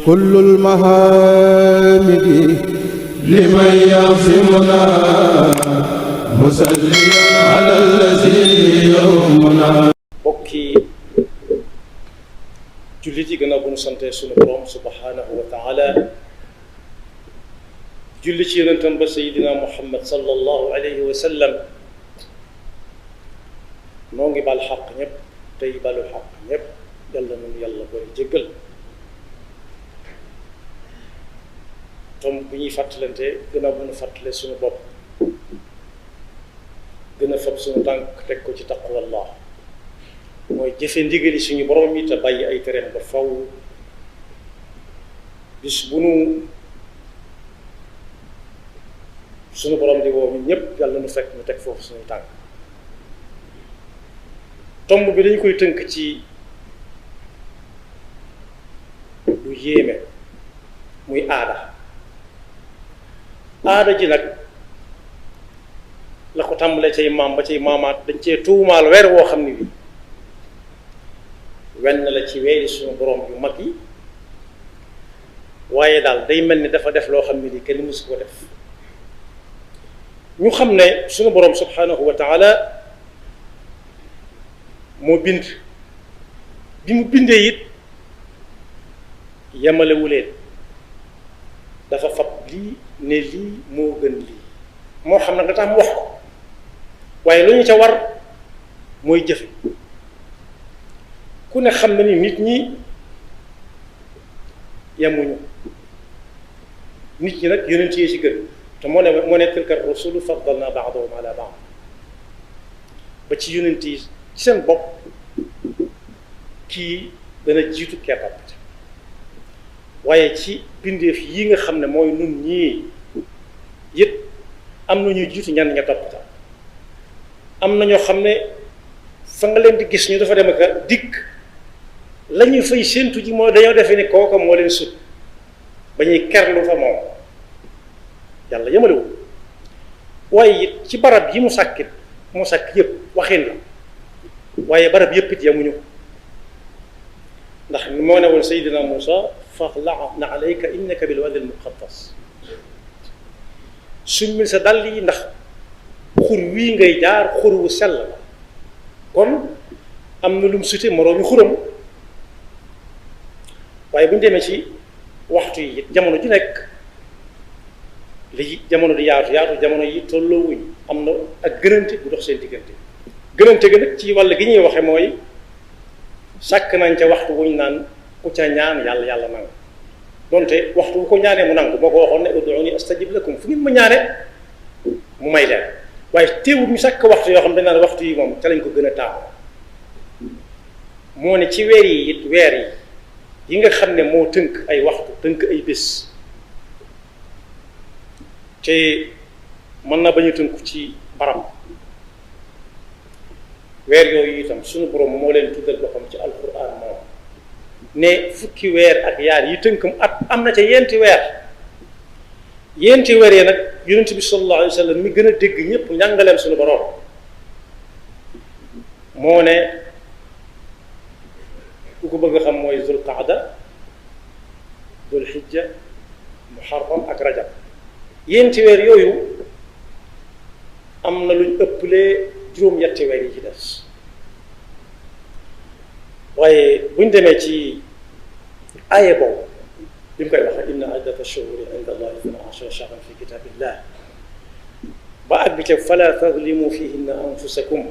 كل المحامد لمن يعصمنا مسليا على الذي يومنا. bokki jullit yi gannaaw bu ñu sante sunu borom subhanahu wa taala julli ci yonentam ba sayidina muhammad sallallahu alayhi wa sallam noo ngi bal xaq ñëpp tey balu xaq ñëpp yàlla nañu yàlla booy jéggal tom bu ñuy fàttalante gannaaw bu ñu fàttale suñu bopp gën a fab suñu tànk teg ko ci taqwallah mooy jëfe ndigali suñu borom yi te bàyyi ay tereem ba faw bis bu nu suñu borom di woo ñun ñëpp yàlla nu fekk ñu teg foofu suñu tànk tomb bi dañu koy tënk ci lu yéeme muy aada ji nag la ko tàmbalee cay maam ba cay maamaat dañ cee tuumaal weer woo xam ne bi wenn la ci weeri suñu borom yu mag yi waaye daal day mel ni dafa def loo xam ne lii kenn mësu ko def ñu xam ne suñu borom subhanahu wa taala moo bind bi mu bindee it yemalewu leen dafa fab lii ne lii moo gën lii moo xam nag nga tax mu wax ko waaye lu ñu ca war mooy jëfe ku ne xam na ni nit ñi yemuñu nit ñi nag yonent yi ci gën te moo ne tilka rusulu faddalna ba'dahum ala ba'd ba ci yonent yi ci seen bopp kii dana jiitu keppam waaye ci bindeef yi nga xam ne mooy nun ñii it am na ñuy jiitu ñenn ña topp am na ñoo xam ne fa nga leen di gis ñu dafa dem ak a dikk la ñuy fay séentu ji mooy dañoo defee ni kooka moo leen sut ba ñuy kerlu fa moom yàlla yëmalewu waaye it ci barab yi mu sàkk yëpp waxin la waaye barab yëpp it yamuñu ndax moo ne woon Seydina Muusa faxla'na alayka innaka bil wadi al muqaddas summil sa dàll yi ndax xur wii ngay jaar xur wu sell la kon am na lu mu sute moroomi xuram waaye bu ñu demee ci waxtu yi it jamono ju nekk li jamono di yaatu jamono yi tolloowuñ am na ak gënante bu dox seen diggante gënante ga nag ci wàll gi ñuy waxe mooy sàkk nañ ca waxtu wuñ naan ku ca ñaan yàlla nangu donte waxtu bu ko ñaanee mu nangu moo ko waxoon ne ud'uuni astajib lakum fu ngeen ma ñaane mu may leen waaye teewul ñu sàkk waxtu yoo xam dañ naan waxtu yi moom ca lañ ko gën a taamu moo ne ci weer yi it weer yi nga xam ne moo tënk ay waxtu tënk ay bés te mën na bañu tënku ci barab weer yooyu itam suñu borom moo leen tuddal boppam ci alquran moom ne fukki weer ak yaar yi tënkam at am na ca yenti weer yi nag yonent bi sallallahu alayhi wa sallam mi gën a dégg ñëpp njàngaleem suñu borom moo ne ku ko bëgg a xam mooy zul qaada zul hijja muharram ak rajab yenti weer yooyu am na luñ ëppalee juróom-ñetti weer yi ci des waaye buñ demee ci aaye boobu li mu koy wax inna iddata shuhuri inda allahi isna ashara shahran fi kitabillah ba àgg ca fala tadlimu fihinna anfusakum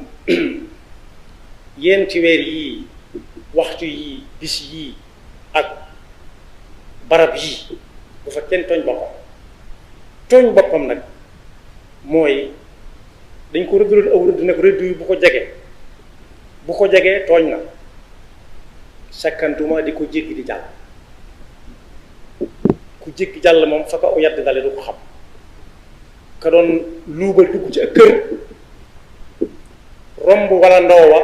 yenti weer yii waxtu yii bis yii ak barab yii bu fa kenn tooñ boppam nag mooy dañ ko rëdd aw rëdd nag rëdd yu bu ko jegee tooñ na sakkantuma di ko jéggi di jàll ku jéggi jàll moom fa ko aw yadd dale du ko xam ka doon luubal dugg ci ak kër romb wala ndoowa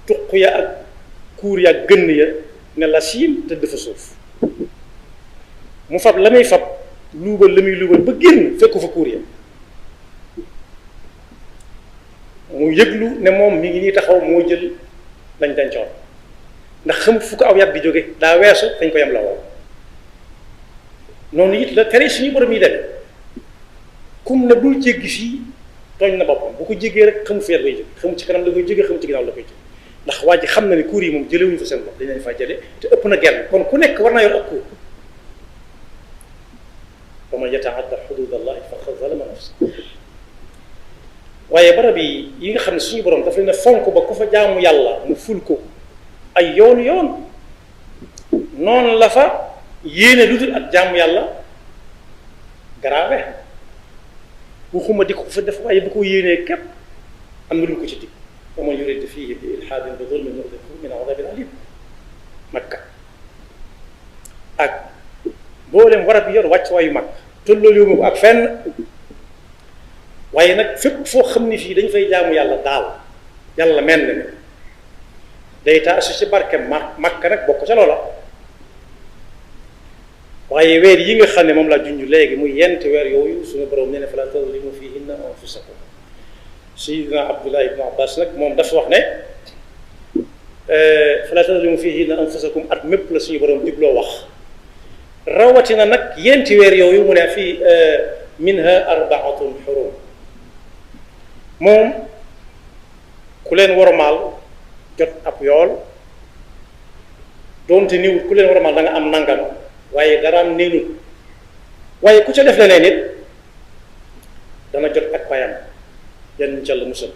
tuq ya ak kuur ya ak gënn ya ne la siin tëdd fa suuf mu fab la muy fab luubal la muy luubal ba génn fekku fa kuur ya mu yëglu ne moom mi ngi nii taxaw moo jël lañ dencoon ndax xamut fu ko aw yat bi jóge daa weesu dañ ko yem la woon noonu it la tere suñu borom yi demee kum ne bul jéggi fii tooñ na boppam bu ko jéggee rek xamu feet lay jóg xamu ci kanam la koy jógee xamu ci ginnaaw la koy jóg ndax waa ji xam na ne kuur yi moom jëlewuñu fa seen bopp dañ leen faa jële te ëpp na genn kon ku nekk war naa yor ak kuur wa man yataadda xududallahi faqad zalama nafsa waaye barab yi nga xam ne suñu borom daf leen a fonk ba ku fa jaamu yàlla mu ful ko ay yoon noonu la fa yéene lu dul ak jaamu yàlla garaawe waxuma di ko fa def waaye bu ko yéenee képp am na lu ko ci dig wa man yurid fiihi bi ilhaadin bi zulmin nuziqhu min adabin alim makka ak mboolem warab yi yor wàcc waayu mag tolloo yow ma ak fenn waaye nag fépp foo xam ni fii dañ fay jaamu yàlla daal yàlla mel na ne day taasu ci barke makka nag bokk ca loola waaye weer yi nga xam ne moom laa junj léegi muy yenti weer yooyu suñu borom nee na falaa tazlimu fiihinna anfusakum Sayyidina Abdullah ibn Abbas nag moom dafa wax ne falaa tazlimu fiihinna anfusakum at mépp la suñu borom jubloo wax rawatina nag yenti weer yooyu mu ne fii minha arbaatun xurum moom ku leen wormaal jot ab yool doonte niwut ku leen wormaal da nga am nangam waaye daraam neenul waaye ku ca def leneen nit dana jot ak payam yan ca la musal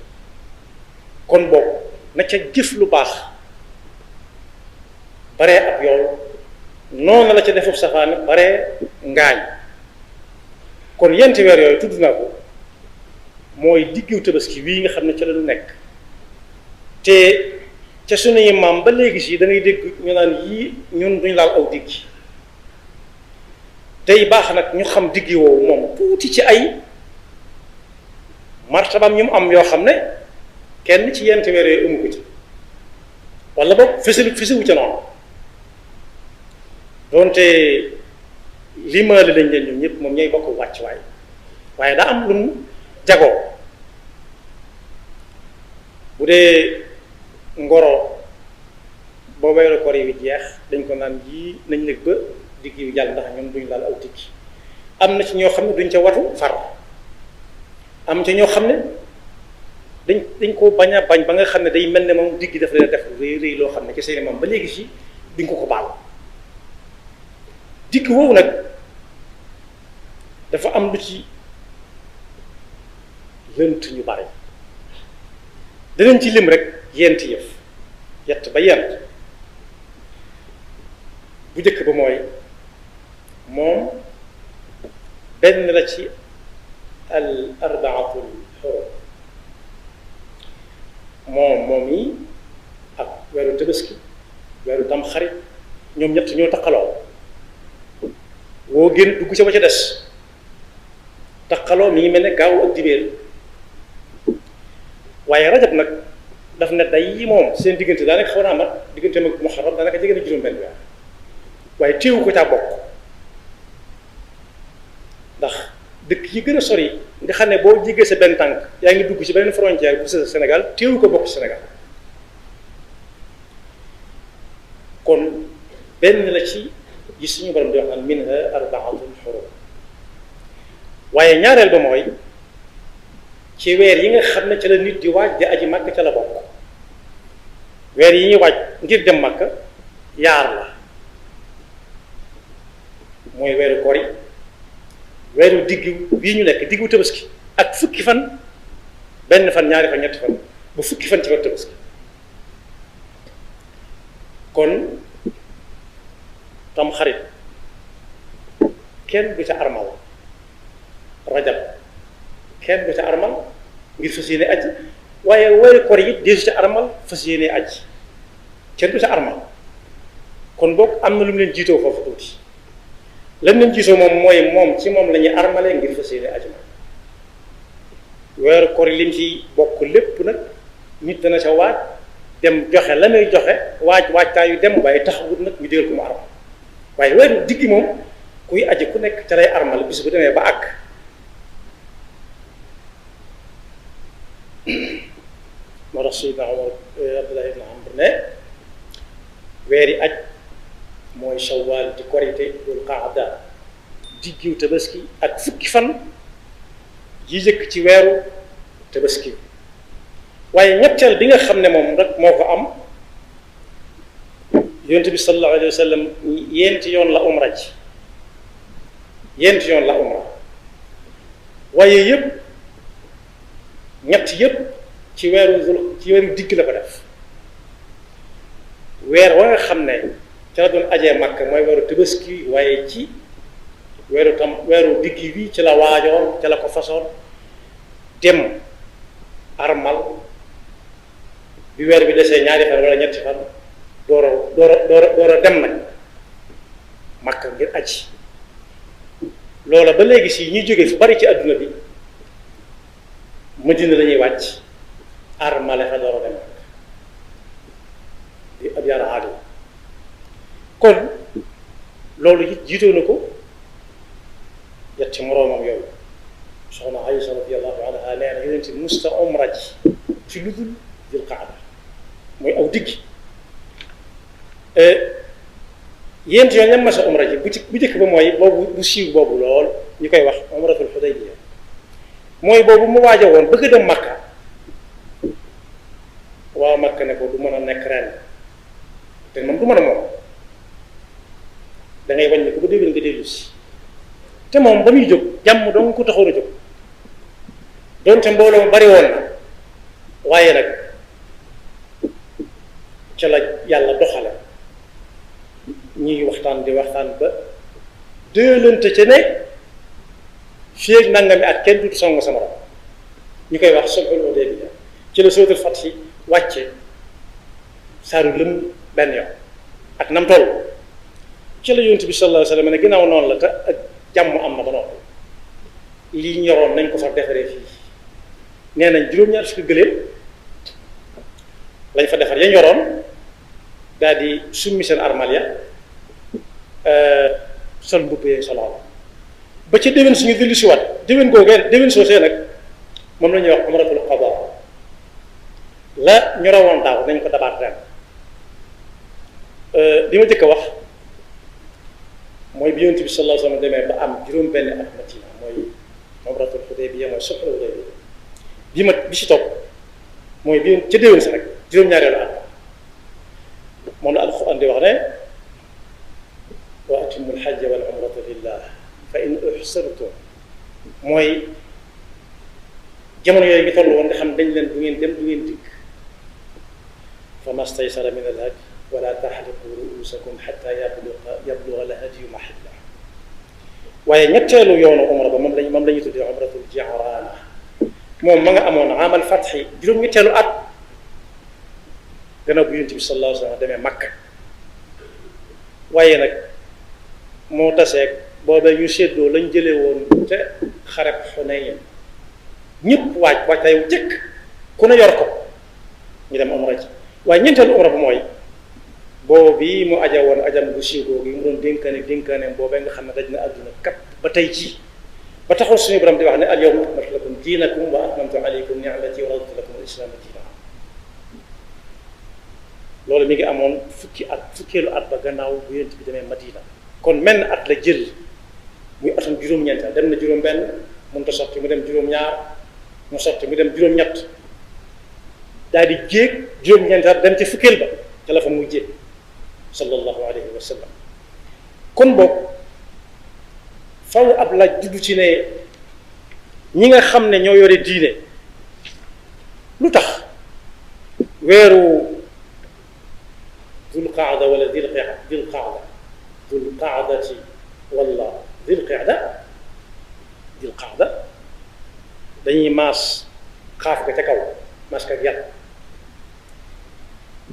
kon boobu na ca jëf lu baax baree ab yool noonu la ca defub safaan baree ngaañ kon yenti weer yooyu tudd naa ko mooy diggu tabaski wii nga xam ne ca la lu nekk te ca sunuy maam ba léegi si da ngay dégg ñu naan yii ñun duñ laal aw diggi tey baax nag ñu xam diggi woowu moom tuuti ci ay martabam ñu mu am yoo xam ne kenn ci yenti weer yooyu amu ko ci wala boog fesiwu ca noonu doonte limaale lañ leen ñun ñëpp moom ñooy bokk wàcc waaye daa am lu mu jagoo bu dee ngoro boo weeru koor yi jeex dañ ko naan yii nañ nekk ba digg bi jàll ndax ñun duñ laal aw tikki am na ci ñoo xam ne duñ ca watu far am ci ñoo xam ne dañ ko bañ a bañ ba nga xam ne day mel ne moom digg daf leen def rëy loo xam ne ci seen moom ba léegi si duñ ko baal digg woowu nag dafa am lu ci lënt ñu bari danañ ci lim rek yent yëf yett ba yent bu njëkk ba mooy moom benn la ci al arbaatul xurum moom yi ak weeru tabaski weeru tam xarit ñoom ñett ñoo taqaloo woo génn dugg ca ba ca des taqaloo mi ngi mel ne gaaw ak dibéer waaye rajab nag daf ne day yi moom seen diggante daanaka xaw naa mat diggante mag muharram daanaka jege na juróom-benn weer waaye téewu ko caa bokk ndax dëkk yi gën a sori nga xam ne boo jégee sa benn tànk yaa ngi dugg ci beneen frontière bu sa Sénégal téewu ko bokk ci Sénégal kon benn la ci yi suñu borom di wax naan minha arbaatul xurum waaye ñaareel ba mooy ci weer yi nga xam ne ca la nit di waaj di aji màkk ca la bokk weer yi ñuy waaj ngir dem màkk yaar la mooy weeru koor yi weeru diggu bii ñu nekk diggu tabaski ak fukki fan benn fan ñaari fan ñetti fan ba fukki fan ci weeru tabaski kon tam xarit kenn du ca armal rajab kenn du ca armal ngir fas yéene aji waaye weeru koor yi deesu ca armal fas yéene aji kenn du ca armal kon boog am na lu mu leen jiitoo foofu tuuti lan leen jiitoo moom ci moom la ñuy armale ngir fas yéene aji weeru koor yi lim ci bokk lépp nag nit dana ca waaj dem joxe la muy joxe waajtaayu dem waaye taxawut nag ñu digal ko mu armal waaye weeru diggi moom kuy aji ku nekk ca lay armal bis bu demee ba àgg moo tax Seydina Omar Abdullah ibn Amr ne weeri aj mooy shawwal di korite dul qaada diggiw tabaski ak fukki fan yi jëkk ci weeru tabaski waaye ñetteel bi nga xam ne moom rek moo ko am yonent bi sallallahu alayhi wa sallam yéenti yoon la umra ji yéenti yoon la umra waaye yëpp ñett yëpp ci weeru digg la ko def weer wa nga xam ne ca la doon ajee Makka mooy weeru tabaski waaye ci weeru digg bi ci la waajoon ca la ko façon dem armal bi weer bi desee ñaari fan wala ñetti fan door a dem nag Makka ngir aji loola ba léegi si ñuy jógee fu bari ci àdduna bi Madina lañuy wàcc armale fa door a dem di ab yaara aadi kon loolu it jiitoo na ko yetti moroomam yooyu soxna Aysa radiyallahu anha nee na yonent musta umra ji ci lu dul Dul Qaada mooy aw diggi yéent yoon ñam masa umra ji bu njëkk ba mooy boobu bu siiw boobu lool ñu koy wax umratul Xudaybiya mooy boobu mu waaja woon bëgg dem Makka waaw Makka ne ko du mën a nekk ren te moom du mën a moom da ngay wàññi ko ba déwén nga dellu si te moom ba muy jóg jàmm dong ko taxoon a jóg doonte mbooloo mu bari woon na waaye nag ca la yàlla doxale ñuy waxtaan di waxtaan ba déelante ca ne fii ak nangami at kenn duutu song sama rom ñu koy wax sulhul Hudaybiya ci la suratul Fath wàcce saaru lëm benn yoon ak nam toll ci la yonent bi sallallahu alayhi wa sallam ne ginnaaw noonu la te ak jàmm am na ba noppi lii ñoroon nañ ko fa defaree fii nee nañ juróom-ñaar fukki gëléem lañ fa defar ya ñoroon daal di summi seen armal ya sol mbubb yee soloon ba ci déwén suñu dellu si waat déwén googee déwén soosee nag moom la ñuy wax umratul qada la ñorowoon daaw nañ ko dabaat ren li ma jëkk a wax mooy bi yonent bi sallallahu alayhi wa sallam demee ba am juróom-benn at Madina mooy umratul Hudaybiya mooy sulhul Hudaybiya bi si topp mooy bi ca déwén sa rek juróom-ñaareelu at moom la Alxuraan di wax ne wa atimul hajja wal umrata lillah fa in uhsirtum mooy jamono yooyu ngi toll woon nga xam dañ leen du ngeen dem du ngeen dikk fa mastaysara min al hadi wala taxliqu ruusakum xatta yabluga al hadyu mahillah waaye ñetteelu yoonu umra ba moom la ñuy tuddee umratul Ji'raana moom ma nga amoon amal fatxi juróom-ñetteelu at gannaaw bu Yonent bi sallallahu alayhi wa sallam demee Makka waaye nag moo taseeg boobee ñu séddoo lañ jëlee woon te xareb Xunayn ñëpp waajtaay wu jëkk ku ne yor ko ñu dem umra ji waaye ñeenteelu umra ba mooy boobu mu aja woon ajam bu siiw googu yi mu doon dénkaaneem boobee nga xam ne daj na àdduna kat ba tey jii ba taxaw suñu borom di wax ne al yawma akmaltu lakum diinakum wa atmamtu alaykum ni'mati wa raditu lakum al islaama diina loolu mi ngi amoon fukkeelu at ba gannaaw bu Yonent bi demee Madina kon menn at la jël muy atum juróom-ñeent dem na juróom-benn mënut a sotti mu dem juróom-ñaar mu sotti mu dem juróom-ñett daal di jéeg juróom-ñeent dem ci fukkeel ba ca la fa muy jéeg sallallahu alayhi wa sallam kon boog faw ab laaj juddu ci ne ñi nga xam ne ñoo yore diine lu tax weeru dul qaada wala dil qaadati wala dil qaada dañuy maas xaaf ga ca kaw maas ka yàlla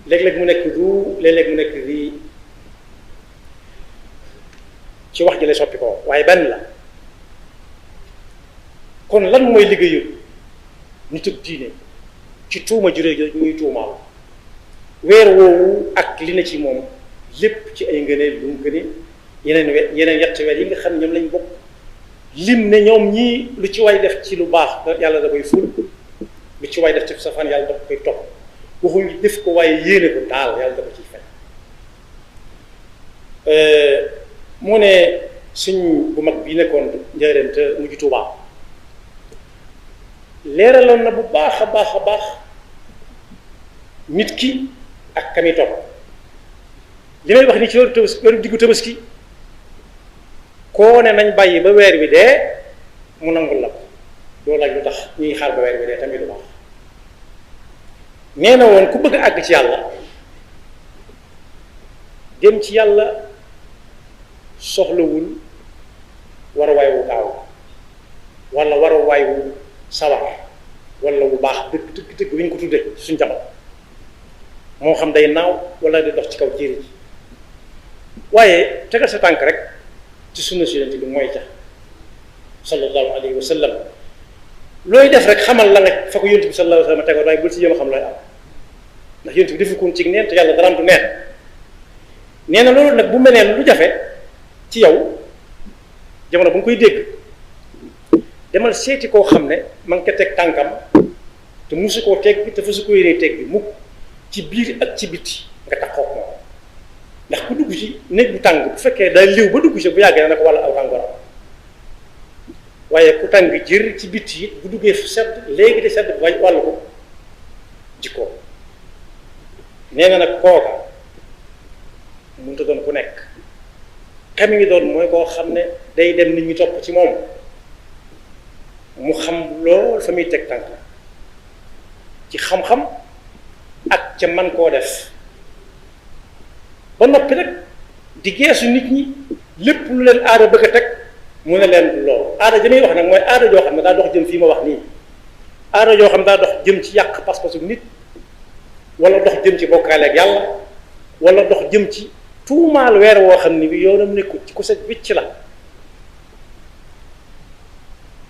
léeg-léeg mu nekk du léeg-léeg mu nekk di ci wax ji lay soppi ko waaye benn la kon lan mooy liggéeyu nitug diine ci tuuma juree gi ñuy tuumaal weer woowu ak li na ci moom lépp ci ay ngëneel lu mu gëne yeneen yetti weer yi nga xam ne ñoom lañ bokk lim ne ñoom ñii lu ci way def ci lu baax yàlla da koy ful lu ci way def ci safaan yàlla da koy topp waxuñ def ko waaye yéene ko daal yàlla da ko ciy fay mu ne suñ bu mag bii nekkoon njëriñ te mujj Tuubaa leeraloon na bu baax a baax nit ki ak kami topp li may wax ni ci weeru diggu Tabaski koo ne nañ bàyyi ba weer wi dee mu nangul la ko doo laaj lu tax ñuy xaar ba weer wi dee tamit lu baax nee na woon ku bëgg a àgg ci yàlla dem ci yàlla soxlawul war a waay wu gaaw wala war a waay wu sawar wala wu baax dëgg wi ñu ko tuddee suñ jamono moo xam day naaw wala di dox ci kaw jéeri ji waaye tegal sa tànk rek ci sunna si yonent bi mooy ca sallallahu alayhi wa sallam looy def rek xamal la nga fa ko yonent bi sallallahu alayhi wa sallam tegoon waaye bul si jéem a xam looy am ndax yonent bi defu koon ci neen te yàlla daraam du neen nee na loolu nag bu mel ne lu jafe ci yow jamono bu nga koy dégg demal seeti koo xam ne ma nga ko teg tànkam te musu koo teg bi te fasu ko yéenee teg bi mukk ci biir ak ci biti nga taxaw moom ndax ku dugg ci néeg bu tàng bu fekkee day liw ba dugg ci bu yàggee na ko walla aw tàngooram waaye ku tàng jër ci biti it bu duggee sedd léegi de sedd wàllu ko jikkoo nee na nag kooka mënut a doon ku nekk xam ngi doon mooy koo xam ne day dem nit ñi topp ci moom mu xam lool fa muy teg tànk ci xam-xam ak ca man koo def ba noppi nag di geesu nit ñi lépp lu leen aada bëgg a teg mu ne leen loolu aada ji may wax nag mooy aada joo xam ne daa dox jëm fii ma wax nii aada joo xam ne daa dox jëm ci yàq pas-pasu nit wala dox jëm ci bokkaale ak yàlla wala dox jëm ci tuumaal weer woo xam ne bi yoonam nekkul ci ku set wicc la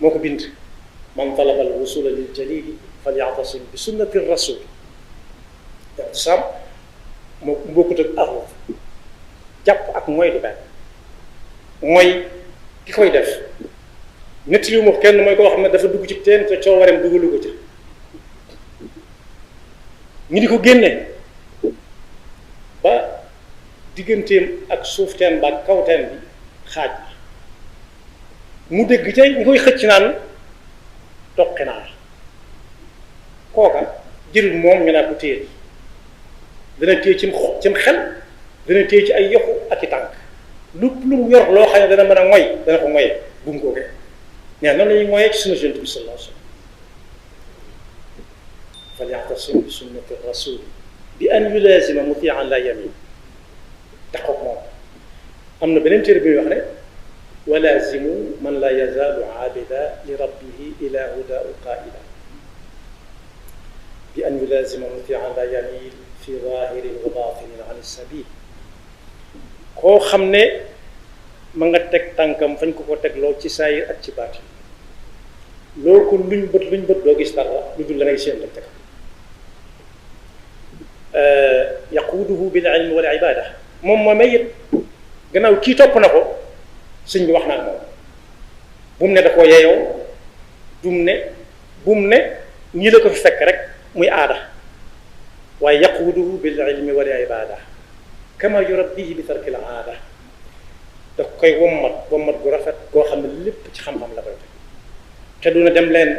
moo ko bind man talaba al wusula lil jalili falyatasim bi sunnati rasul sam moo bokkut ak aruf jàpp ak mooy du benn mooy ki koy def nett li mu kenn mooy koo xam ne dafa dugg ci teen te coowareem dugalu ko ca ñu di ko génne ba digganteem ak suuf teen ba ak kaw teen bi xaaj mu dégg ca ñu koy xëcc naan toqi naa kooka jërul moom ñu naa ko téye dana téye cim xel dana téye ci ay yoxu ak i tànk lu mu yor loo xam ne dana mën a ngoy dana ko ngoyee bu mu kookee nee noonu la ñuy ngoyee ci sunna Yonent bi sallallahu alayhi wa sallam falya'tasim bi sunnati rasul bi an yulazima muti'an la yamin taxaw moom am na beneen téere bi muy wax ne walazimu man la yazaalu aabida li rabbihi ila hudaau qaa'ila bi an yulazima muti'an la yamin fi zahirin wa batinin an sabil koo xam ne ma nga teg tànkam fañ ko tegloo ci saayir ak ci baatin loo ko luñ bët doo gis dara lu dul la ngay seen rek teg yaquuduhu bil ilmi wal ibada moom moomay it gannaaw kii topp na ko sëñ bi wax naa moom bu mu ne da koo yeyoo bu mu ne ñii la ko fi fekk rek muy aada waaye yaquuduhu bil ilmi wal ibada kama yurabbihi bi tarkil aada daf koy wommat gu rafet goo xam ne lépp ci xam-xam la koy def te duna dem leen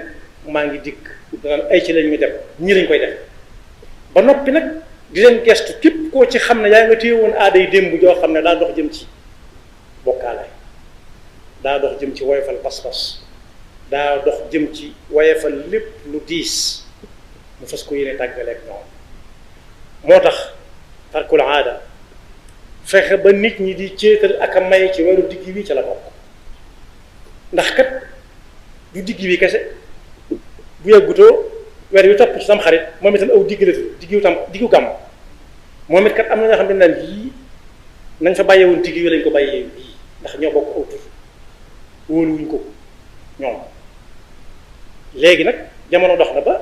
maa ngi dikk danaan ay ci lañ ñu dem ñii lañ koy def ba noppi nag di leen gestu képp koo ci xam ne yaa nga téye woon aada yi démb joo xam ne daa dox jëm ci bokkaale daa dox jëm ci woyofal pas-pas daa dox jëm ci woyofal lépp lu diis mu fas ko yéene tàggaleeg ñoom moo tax tarkul aada fexe ba nit ñi di céetal ak a may ci weeru digg wi ca la bokk ndax kat du digg wi kese bu yàggutoo weer yu topp ci tam xarit moom itam aw digg la tudd diggu gàmm moom it kat am na ñoo xam ne naan yii nañ fa bàyyee woon digg wi lañ ko bàyyee bii ndax ñoo bokk aw tur wóoluwuñ ko ñoom léegi nag jamono dox na ba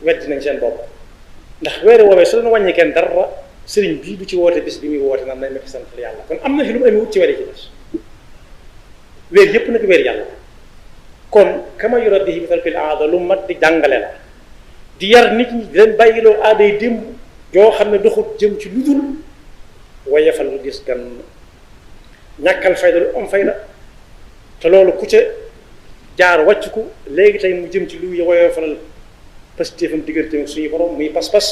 weddi nañ seen bopp ndax weeru woowee su doon wàññi kenn dara sëriñ bii du ci woote bis bi muy woote naan nañ ma fi sant yàlla kon am na fi lu mu amee wut ci weer yi ci des weer yépp nag weer yàlla kon kama yurabbihi bi tarkil aada lu mat di jàngale la di yar nit ñi di leen bàyyiloo aada yi démb joo xam ne doxut jëm ci lu dul wayefal lu gis gan ñàkkal fayda lu am fayda te loolu ku ca jaar wàcc ko léegi tey mu jëm ci lu woyofalal pastéefam diggante ak suñu borom muy pas-pas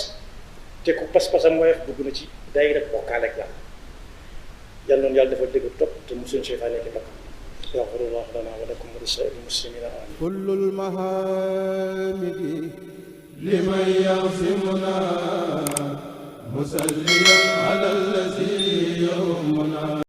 te ku pas-pasam woyof dugg na ci day rek bokkaale ak yàlla yàlla noonu yàlla dafa dégg topp te musuñ seytaane ki bakk yaxfirullahu lana wa lakum wa li saa'iril muslimina amin kullul mahamidi liman yaxsimuna musalliyan ala allazi yawmuna